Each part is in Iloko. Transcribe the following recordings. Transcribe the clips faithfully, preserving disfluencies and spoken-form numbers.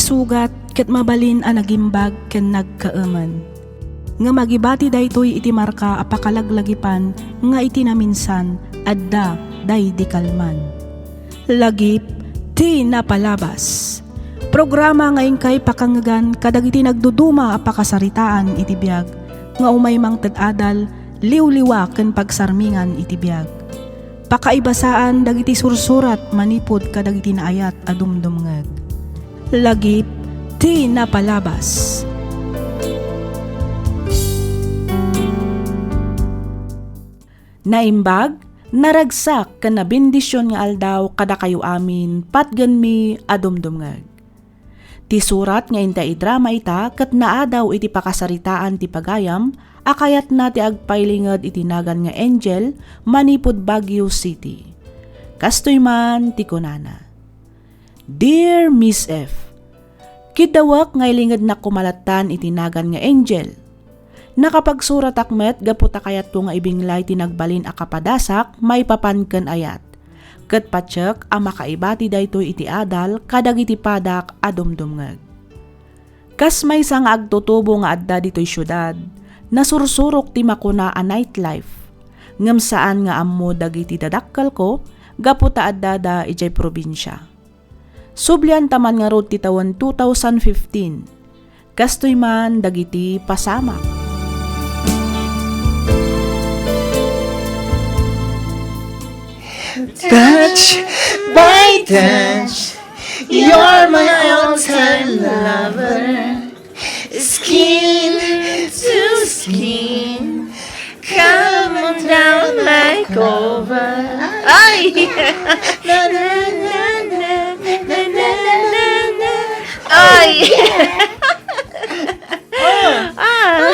Sugat ket mabalin a nagimbag ken nagkaemen. Ngem agibati daytoy iti marka a pakalaglagipan nga iti naminsan adda daydi kalman. Lagip ti napalabas. Programa nga inkay pakangngegan kadagiti nagduduma a pakasaritaan iti biag nga umay mangted adal, liwliwa ken pagsarmingan iti biag. Pakaibasaan dagiti sursurat manipud kadagiti naayat a dumdumngeg. Lagip ti napalabas. Naimbag, naragsak ken nabendisyon nga aldaw kadakayo amin, patgenmi a dumdumngeg. Ti surat nga intay idrama ita ket naadaw iti pakasaritaan ti pagayam a kayatna ti agpailinged iti nagan nga Angel manipud Baguio City. Kastoy man ti kunana, "Dear Miss F, kiddawek nga ilingednak koma lattan iti nagan nga Angel. Nakapagsuratak met gapu ta kayatko nga ibinglay ti nagbalin a kapadasak maipapan ken ayat. Ket patiek a makaibati daytoy iti adal kadagiti padak a dumdumngeg. Kas maysa nga agtutubo nga adda ditoy siudad, nasursurok ti makuna a nightlife, ngem saan nga ammo dagiti dadakkelko gapu ta addada idiay probinsia. Sublianta man ngarud ti tawen two thousand fifteen. Kastoy man dagiti pasamak." Touch by touch, you're my all-time lover. Skin to skin, come on down like over. Ay! Na, na, na, na. Ay! Ah.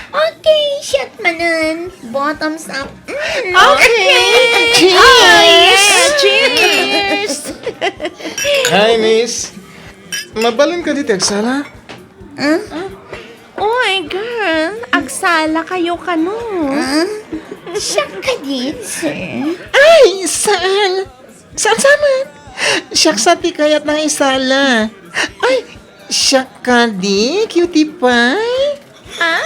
Okay, shot manen. Bottoms up. Mm. Okay. Cheers. Cheers. Hi, miss. Mabalin kadi ti agsala? Huh? Oy, girl, agsalakayo kano? Ah, siak kadi, sir? Ay, saan? Saan, saan? Siak sa ti kayatna nga isala. Ay, siak kadi, cutie pie? Ah?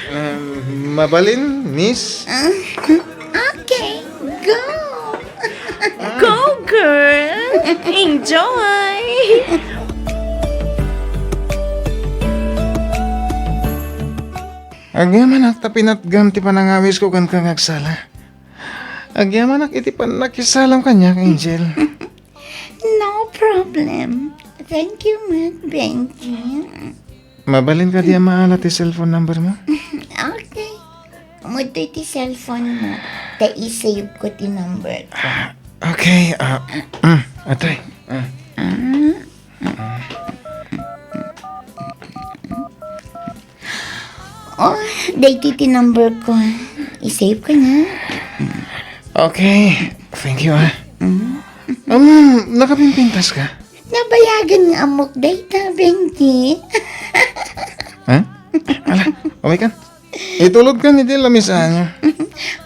Um, mabalin, miss? Ah, okay, go! Go, girl! Enjoy! Agyamanak ta pinatgam ti panangawisko kenka nga agsala. Agyamanak iti pannakisalam kaniak, Angel. No problem. Thank you, Matt Benji. Mabalin kadi a maala ti cellphone number mo? Okay. Umudtoy ti cellphone mo. Ta i-save ko ti number ko. Okay, ah, mm, atay. Ah. Ah. Oh, daytoy ti number ko. I-save ko na. Okay, thank you, ah. Mm. Um, nakapimpintas ka? Nabayagan nga ammok dayta, Benji. Ha? Ala, okay ka? Itulod ka ni di lamisan.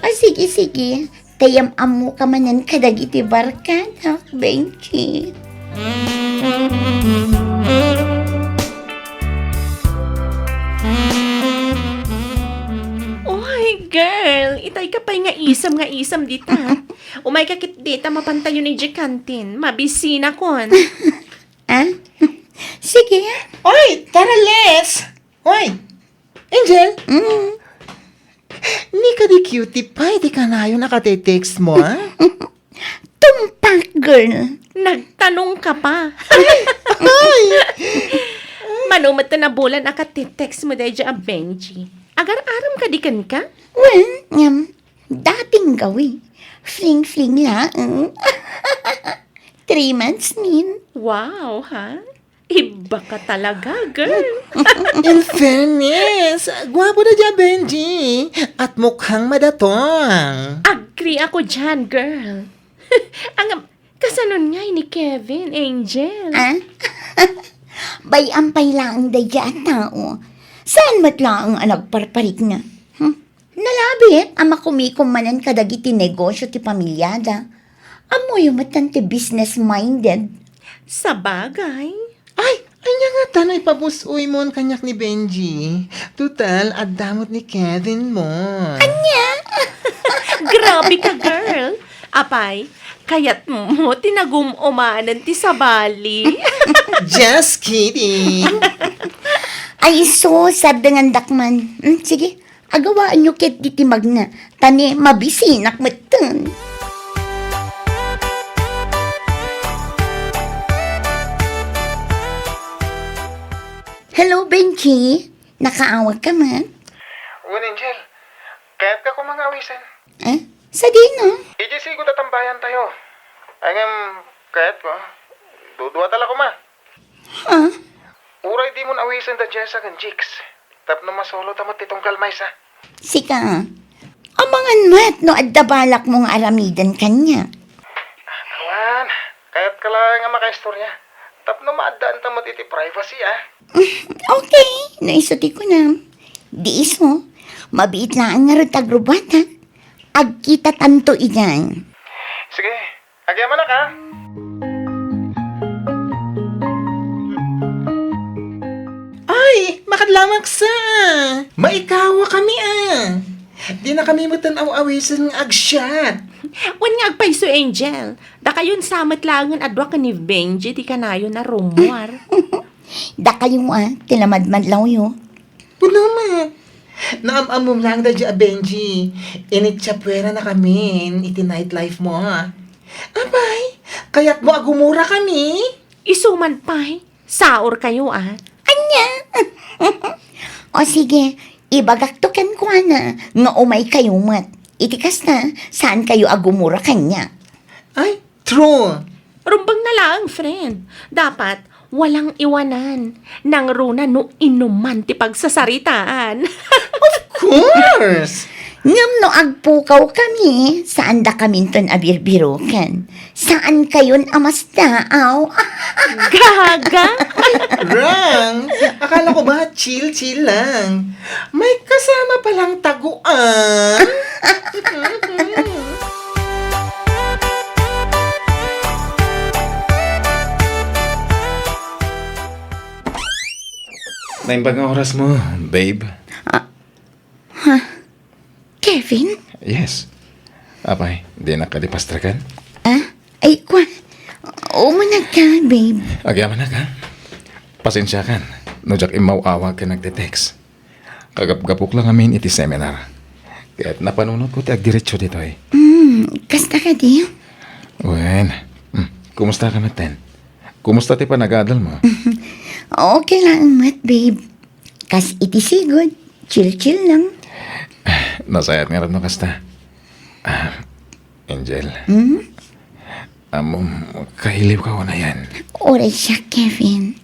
Oh, sige, sige. Ta yam-ammo ka manen kadagiti barkadak, Benji. Oy, girl, itay ka pay nga isem nga isem dita. Umay ka ket dita, mapantayo ni G canteen. Mabisina kon. Ah? Sige. Oy, tara, Les. Oy, Angel. Mm. Ni kadi cutie pie ti kanayon a kate-text mo, ah? Tumpak, girl. Nagtanong ka pa. Ay! Mano met ta nabulan a kate-text mo daydiay a Benji? Agar-aram kadi kenka? Well, ngem, dating gawi. Fling-fling laeng. Three months, Min. Wow, ha? Iba ka talaga, girl. In fairness, guapo daydiay a Benji at mukhang madatong. Agree ako diyan, girl. Ang, kasanon ngay ni Kevin, Angel? Ah? Bay-am pay laeng daydiay a tao. Saan met laeng a nagparparikna? Hmm? Nalabit a makumikom manen kadagiti negosyo ti pamilyada. Ammoyo met ti business-minded. Sabagay. Ay, ania ngata no ipabus-oymon kaniak ni Benji? Total, adda met ni Kevin mo. Ania? Grabe ka, girl. Apay, kayatmo ti nagum-umanan ti sabali. Just kidding. Ay, sus, sardengandak man. Hmm, sige, agawaanyo ket diti magna, ta ni mabisinak metten. Hello, Benji. Nakaawag ka man? Wen, Angel. Kayatka koma nga awisen. Eh? Sadino? Idiay sigud a tambayantayo. Ngem, kayatko. Duduata la koma. Ha? Uray dimon awisen da Jessa ken Jigs. Tapno masolota met ti tunggal maysa. Sika, amangan met no adda balakmo nga aramiden kaniak. Awan, kayatka la nga makaistorya. Tapno maaddaanta met iti privacy, a. Okay, no isu ti kunam. Di isu, mabiit laeng ngarud ti agrubbuat, a. Agkitatanto idiay. Sige, agyamanak, a. Ay, makadlamaksa. Maikawakami, a. Dinakami metten aw-awisen nga agsiat. Wen nga agpayso, Angel. Dakayon sa met laengen a dua ken ni Benji ti kanayon a rummuar. Dakayo, a, ti lamadmadlawyo. Puno met. Naam-ammom laeng daydiay a Benji. Initsapueranakamin iti nightlife mo, a. Apay, kayatmo a gumurakami? Isu man pay, saorkayo, a. Ania? O sige, ibagakto kenkuana nga umaykayo met. Iti kasta, saankayo a gumura kaniak. Ay, true. Rumbeng na laeng, friend. Dapat, walang iwanan. Nangruna no inuman ti pagsasaritaan. Of course! Ngem no agpukawkami, saandakaminton a birbiroken. Saankayon a masdaaw. Gaga! Wrong! Akala ko ba chill-chill lang? May kasama palang taguan. Naimbag nga oras mo, babe. Ah, ha? Kevin? Yes. Apay, dinak kadi pastrakan? Ah? Ay, kwa. Umunag ka, babe. Agyamanak, a. Pasensiakan no diak immaw-awag ken nagte-text. Kagapgapok la ngamin iti seminar. Ket napanunotko ti agdiretso ditoy. Hmm, kasta kadi? Wen. Hmm, kumusta ka metten? Kumusta ti panagadal mo? Okay lang met, babe. Kas iti sigud, chill-chill lang. Nasayaat ngarud no kasta. Ah, Angel. Hmm? Ammom, kailiw ka unayen. Uray siak, Kevin.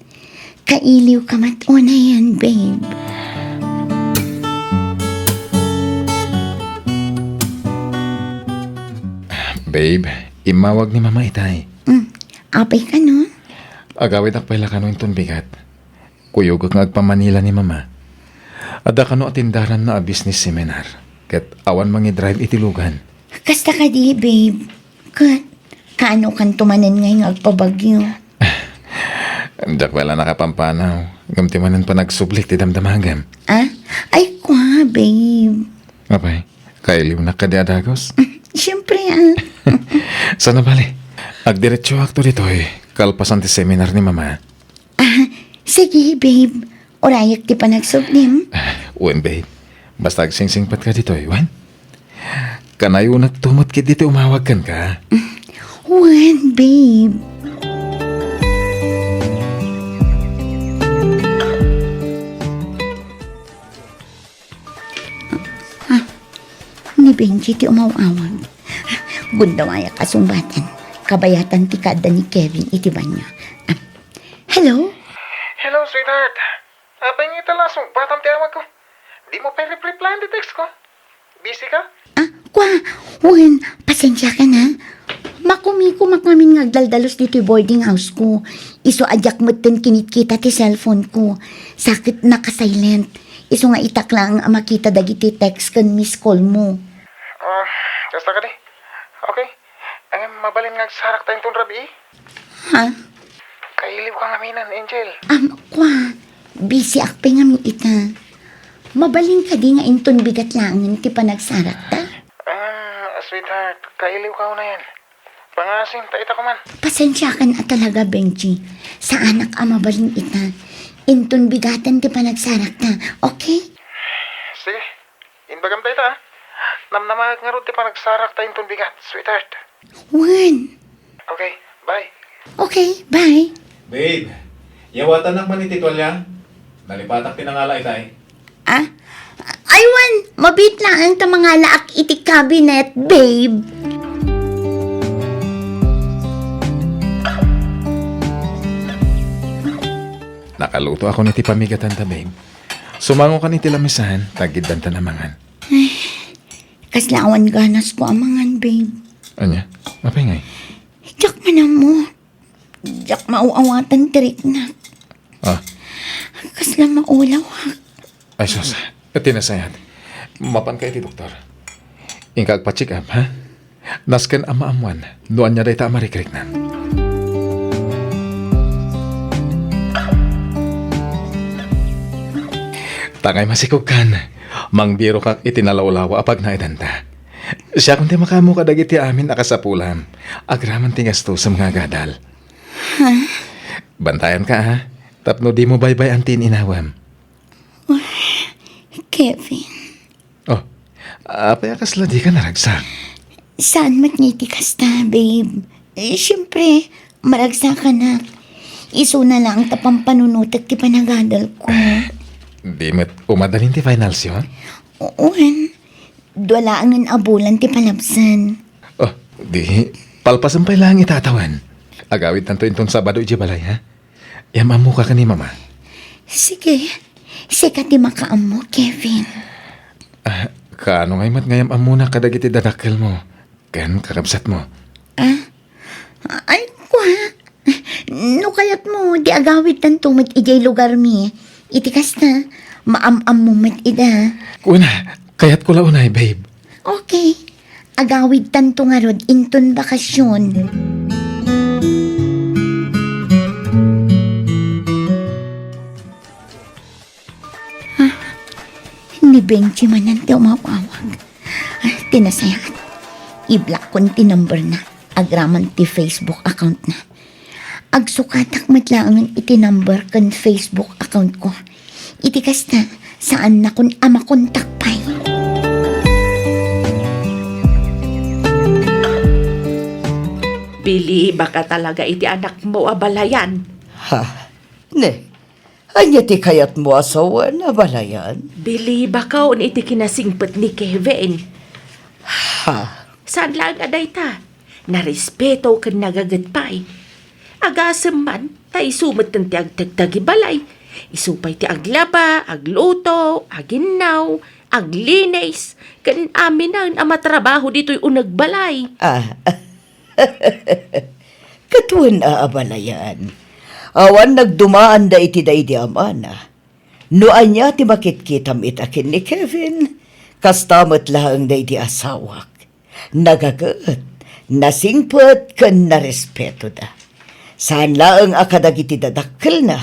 Kailiw ka met unayen, babe. Babe, immawag ni Mama itay. Hmm. Apay kano? Agawidak pay la kano inton bigat. Kuyogek nga agpamanila ni Mama. Adda kano atendaranna a business seminar, ket awan mangidrive iti lugan. Kasta kadi, babe. Ket, kaano kanto manen ngay nga agpabagyo? Diak pay la nakapampanaw, ngem ti manen panagsublik ti damdamagem. Ah? Ay, kwa, babe. Apay, kailiwnak kadi a dagus? Siyempre, a. Sana bale, agdiretsoakto ditoy, kalpasan ti seminar ni Mama. Ah, sige, babe. Urayek ti panagsublim. Wen, babe. Basta agsingsingpet ka ditoy, wen? Kanayonakto met ketdi ti umawag kenka. Wen, babe. Ah, ni Benji ti umaw-awag. Gundawayak a sungbatan. Kabayatan ti kaadda ni Kevin iti banio. Ah, hello? Hello, sweetheart. Apay nga ita la sungbatam ti awagko? Dimo pay rep-replyan ti textko? Busy ka? Ah, kwa, wen, pasensiakan, a. Makumikumak ngamin nga agdaldalus ditoy boarding houseko. Isu a diak metten kinitkita ti cellphoneko. Sa ket naka-silent. Isu nga itak laeng a makita dagiti text ken missed callmo. Ah, kasta kadi? Okay. Ngem mabalin nga agsarakta inton rabii? Ha? Kailiwka ngamin, Angel. Am, kua, busy ak pay ngamin ita. Mabalin kadi nga inton bigat laengen ti panagsarakta? Ah, sweetheart, kailiwka unayen. Pangasim ta ita koma. Pasensiakan a talaga, Benji. Saanak a mabalin ita. Inton bigaten ti panagsarakta, okay? Sige, imbagam ta ita, ah. Namnamaek ngarud ti panagsarakta inton bigat, sweetheart. Wen. Okay, bye. Okay, bye. Babe, yawatanak man iti tualya. Nalipatak ti nangala itay. Ah? Ay, wen, mabiit laeng ta mangalaak iti cabinet, babe. Nakalutoakon iti pamigatanta, babe. Sumangokan iti lamesan, ta agiddantan a mangan. Ay, kasla awan ganasko a mangan, babe. Ania? Apay ngay? Diak man ammo. Diak maaw-awatan ti riknak. Ah. Kasla maulawak. Ay, sus. Ti nasayaat. Mapanka iti doktor. Inka agpa-check up, ha? Nasken a maammuan no ania dayta a marikriknak. Ta ngay masikogkan, mangbirokak iti nalawlawa a pagnaedanta. Siakon ti makaammo kadagiti amin a kasapulam, agraman ti gastosem nga agadal. Ha? Bantayanka, ha? Tapno dimo baybay-an ti in-inawem. Kevin. Oh, apay a kasla dika naragsak? Saan met nga iti kasta, babe. Eh, siyempre, maragsakanak. Isuna laeng ta pampanunotek ti panagadalko. Di met umadalin ti finals yo, ha? Wen, dua laengen a bulan ti palabsen. Oh, di, palpasem pay laeng ita a tawen. Agawidtanto inton Sabado idiay balay, ha? Yam-ammoka ken ni Mama. Sige. Sika ti makaammo, Kevin. Ah, kaano ngay met nga yam-ammona kadagiti dadakkelmo ken kakabsatmo? Ah? Ay, kua. No kayatmo, di agawidtanto met idiay lugarmi. Iti kasta, maam-ammo met ida. Kuna, kayatko la unay, babe. Okay. Agawidtanto ngarud inton bakasyon. Ah, ni Benji manen ti umawawag. Ah, ti nasayaat. I-block kon ti number na. Agraman ti Facebook account na. Agsukatak met laengen iti number ken Facebook account ko. Iti kasta, saannakon a makontak pay. Bilibaka talaga iti anakmo a balayan. Ha? Ne, ania ti kayatmo a sawen a balayan? Bilibakon iti kinasingpet ni Kevin. Ha? Saan laeng a dayta, narespeto ken nagaget pay. Agasem man, ta isu metten ti agtagtagi balay. Isu pay ti aglaba, agluto, aginnaw, aglinis, ken aminen a matrabaho ditoy uneg balay. Ah. Ket wen a, a balayan. Awan nagdumaanda iti daydi a mana. No ania ti makitkitam ita ken ni Kevin, kasta met laeng daydi asawak. Nagaget, nasingpet, ken narespetoda. Saan laeng a kadagiti dadakkelna,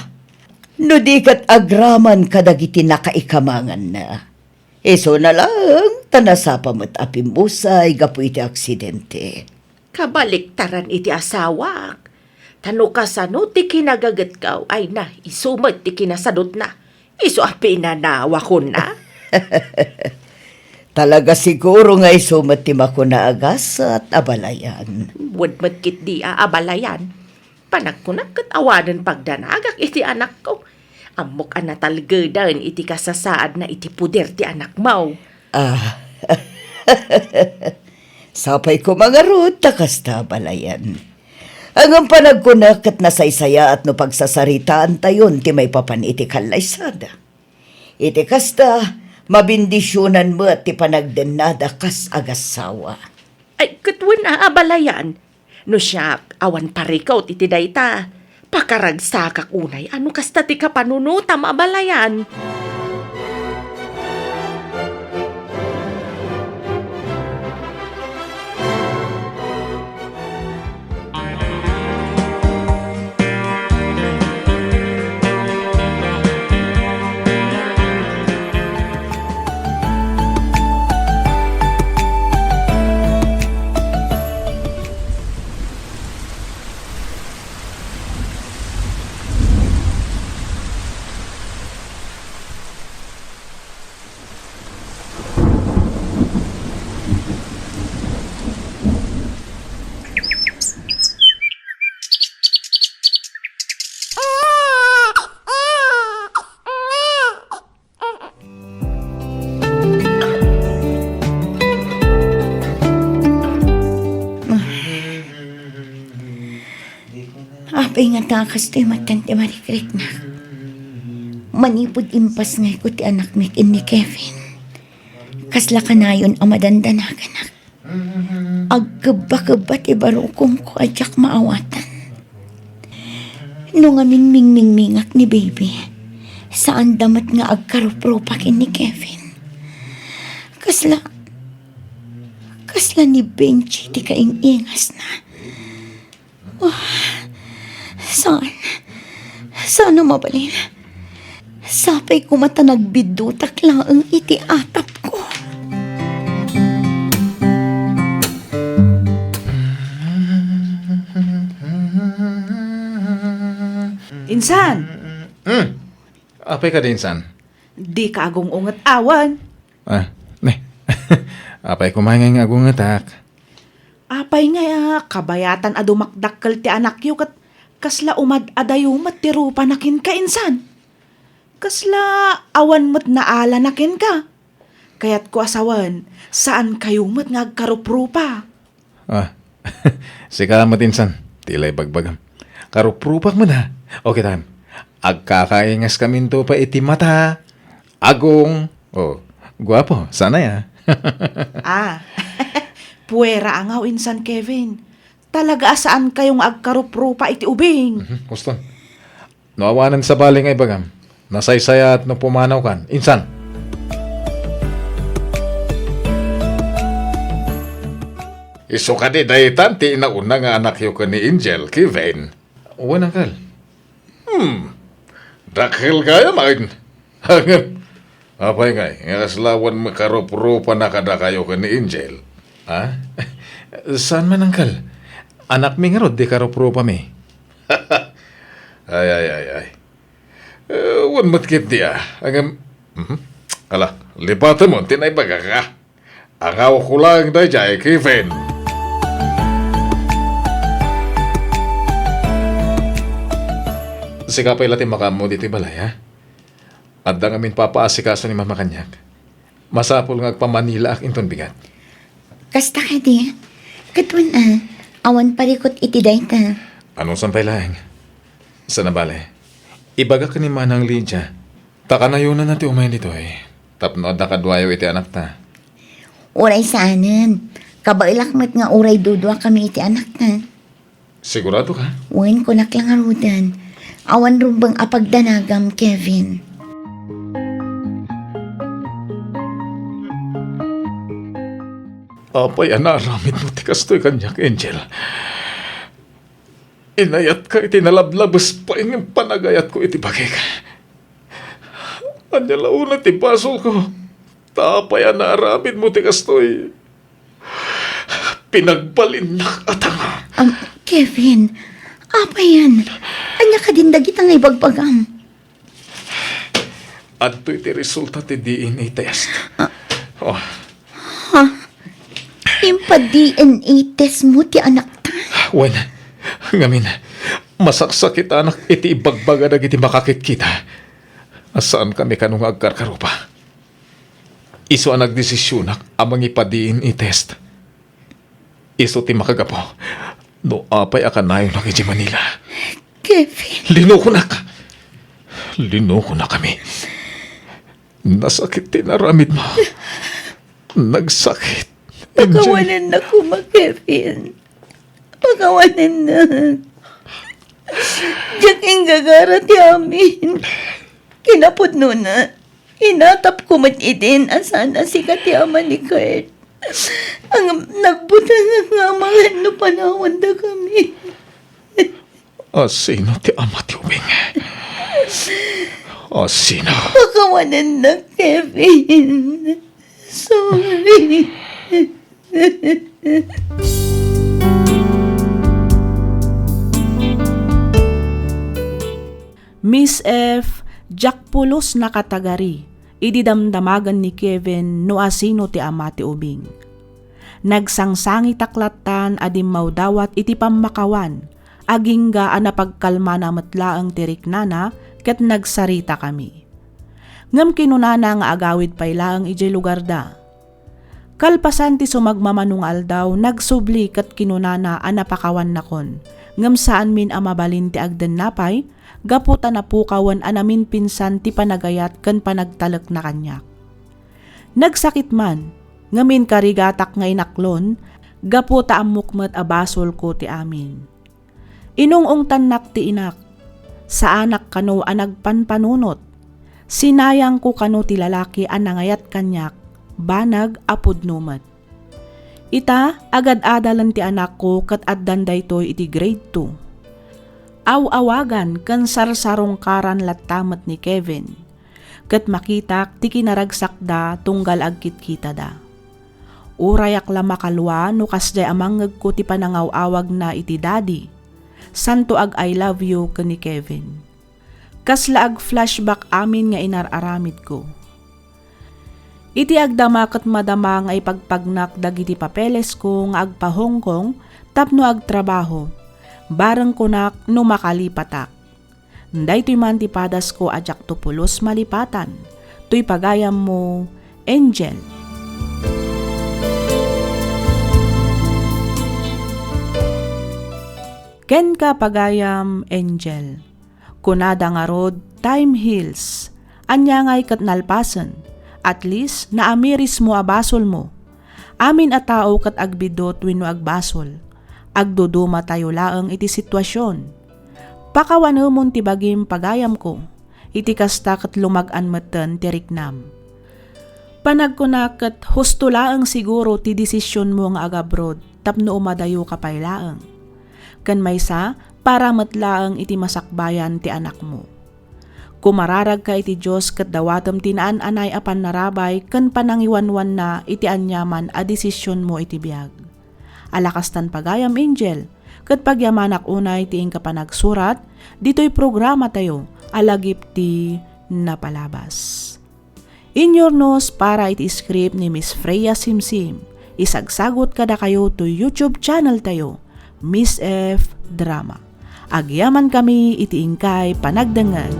no di ket agraman kadagiti nakaikamanganna. Isuna laeng ta nasapa met a pimmusay gapu iti aksidente. Kabaliktaran iti asawak. Ta no kasano ti kinagagetko, ay na, isu met ti kinasadutna. Isu a pinanawakonna. Talaga siguro nga isu met ti makuna a gasat a balayan. Wen met ketdi a, a balayan. Panagkunak ket awanen pagdanagak iti anakko. Ammok a natalgeden iti kasasaadna iti poder ti anakmo. Ah. Sapay koma ngarud ta kasta a balayan. Ngem panagkunak ket nasaysayaat no pagsasaritaantayon ti maipapan iti kallaysada. Iti kasta, mabendisionan met ti panagdennada kas agassawa. Ay, ket wen a, a balayan. No siak, awan parikut iti dayta. Pakaragsakak unay a no kasta ti kapanunotam a balayan. Apay ngata a kastoy met ti marikriknak? Manipud impasngayko ti anakmi ken ni Kevin, kasla kanayon a madandanaganak. Agkebba-kebba ti barukongko a diak maawatan. No ngamin mingmingmingak ni baby, saanda met nga agkaruprupa ken ni Kevin. Kasla, kasla ni Benji ti kaing-ingasna. Oh, saan? Saan a mabalin? Sapay koma ta nagbiddutak laeng iti atapko. Insan! Hmm. Apay kadi, insan? Dika agung-unget awan. Ah, ne. Apay koma ngay nga agungetak? Apay ngay a kabayatan a dumakdakkel ti anakyo ket kasla umad-adayo met ti rupana kenka, insan? Kasla awan met naalana kenka? Kayatko a sawen, saankayo met nga agkaruprupa. Ah, sika met insan, ti la ibagbagam. Karuprupak met, ha? Okay, time. Agkakaingaskaminto pay iti mata. Agung. Oh, guapo, sanay, ah. Ah, puera a ngaw insan, Kevin. Talaga a saankayo nga agkaruprupa iti ubing. Mhm, huston. No awanen sabali nga ibagam, nasaysayaat no pumanawkan. Insan? Isu kadi daytan ti inauna nga anakyo ken ni Angel, Kevin? Wen, Uncle. Hmm. Dakkel gayam, ay. Ngem, apay ngay, nga kasla awan makaruprupa na kadakayo ken ni Angel? Ha? Saan man, Uncle. Anakmi ngarud ti karuprupami. Ay, ay, ay, ay. Eh, wen met ketdi, ah. Ngem, mhm. Ala, lipatemon ti naibagak, ah. Angawko laeng daydiay, Kevin. Sika pay la ti makaammo ditoy balay, ha? Adda ngamin papaasikaso ni Mama kaniak. Masapul nga agpamanilaak inton bigat. Kasta kadi? Ket wen a, awan parikut iti dayta. Anusan pay laeng? Sana bale, ibagak ni Manang Lydia, ta kanayonanna ti umay ditoy, tapno adda kaduayo iti anakta. Uray saanen, kabaelak met nga uray duduakami iti anakta. Sigurado ka? Wen, kunak la ngaruden. Awan rumbeng a pagdanagam, Kevin. Apay a naaramidmo ti kastoy kaniak, Angel? Inayatka iti nalablabes pay nga panagayatko iti bagik. Ania la unay ti basolko? Ta apay a naaramidmo ti kastoy? Pinagbalinnak a tanga. Am, Kevin, apayen? Ania kadin dagita nga ibagbagam? Adtoy ti resulta ti D N A test. Ah. Oh. Ha? Impa-D N A test mo ti anakta? Wen, ngamin, masaksakitanak iti ibagbaga dagiti makakitkita a saankami kano nga agkarkarupa. Isu a nagdesisionak a mangipa-D N A test. Isu ti makagapu no apay a kanayonak idiay Manila. Kevin. Linukonak! Linukonakami. Nasakit ti naramidmo. Nagsakit. Angel. Pakawanennak koma, Kevin. Pakawanennak. Diak inggagara ti amin. Kinapudnona, inatapko met idin a saan a sika ti ama ni Kurt. Ang nagbutangak nga amangan no panawandakami. A sino ti ama ti ubing? A sino? Pakawanennak, Kevin. Sorry. Miss F, diak pulos nakatagari idi damdamagen ni Kevin no asino ti ama ti ubing. Nagsangsangitak lattan a dimmawdawat iti pammakawan, agingga a napagkalmana met laeng ti riknana ket nagsaritakami. Ngem kinunana nga agawid pay laeng idiay lugarda. Kalpasan ti sumagmamano nga aldaw, nagsubli ket kinunana a napakawannakon, Ngem saanmin a mabalin ti agden napay gapu ta napukawen a naminpinsan ti panagayat ken panagtalekna kaniak. Nagsakit man, ngem inkarigatak nga inaklon gapu ta ammok met a basolko ti amin. Inung-ungtannak ti inak. Saanak kano a nagpanpanunot. Sinayangko kano ti lalaki a nangayat kaniak, banag a pudno met. Ita, agad-adalen ti anakko ket addan daytoy iti grade two. Aw-awagan ken sarsarungkaran latta met ni Kevin, ket makitak ti kinaragsakda tunggal agkitkitada. Urayak la makalua no kasdiay a mangngegko ti panangaw-awagna iti daddy, santo ag-I love you ken ni Kevin. Kasla ag-flashback amin nga inar-aramidko. Iti agdama ket madama nga ipagpagnak dagiti papelesko nga agpa-Hong Kong tapno agtrabaho, bareng kunak no makalipatak. Daytoy man ti padasko a diakto pulos malipatan. Toy pagayammo, Angel. Kenka, pagayam, Angel. Kunada ngarud, "Time heals." Ania ngay ket nalpasen? At least, naamirismo a basolmo. Amin a tao ket agbiddut wenno agbasol. Agdudumatayo laeng iti situasion. Pakawanemon ti bagim, pagayamko. Iti kasta ket lumag-an metten ti riknam. Panagkuna ket husto laeng siguro ti desisionmo nga agabroad tapno umadayoka pay laeng. Ken maysa, para met laeng iti masakbayan ti anakmo. Kumararagka iti Dios ket dawatem ti naan-anay a pannarabay ken panangiwanwanna iti aniaman a desisionmo iti biag. Ala kastan, pagayam, Angel, ket pagyamanak unay ti inka panagsurat ditoy programatayo a Lagip ti Napalabas. Inyurnos para iti script ni Miss Freya Simsim. Isagsagut kadakayo to YouTube channel tayo, Miss F Drama. Agyamankami iti inkay panagdengngeg.